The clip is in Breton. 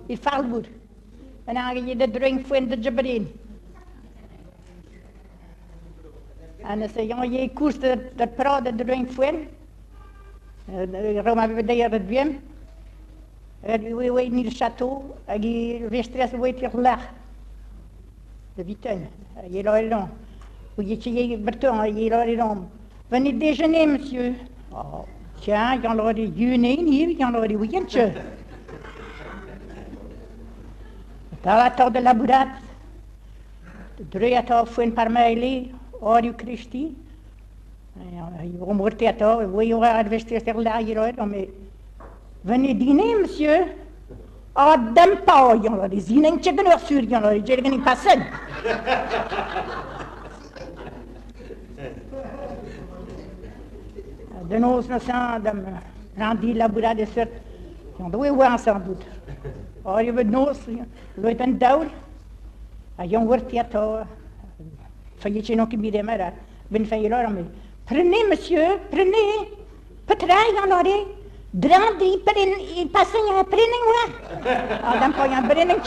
I Falwood. En hag de drink foin de Jabrin. En ze jongen je koers dat praat de drink foin. Roma de het bien. We weet niet de château, hag i vestrez weet ir lach. De Viteuil. Il est long. Vous étiez breton, il est long. Venez déjeuner, monsieur. Oh, tiens, il y en aurait des hier, il y en aurait des week-ends. Daar atá de labourat. De atá foin par meile, áriú Christi. Omorte atá, mais venez dîner, monsieur. Ah, dem pa, il y a des zinen tchegan sur, il y a des jergan passen. De nos na dem randi labourat de sert. Jan doe wa sans doute. Oh, je weet nos, loit een daul. A jon wort atá, Faillit nog bir mera. Ben faillit mais Prenez, monsieur, prenez. Petra, il en aurait. Drandi, prenez, passez, prenez, ouais. Ah, dan pa yan brenning.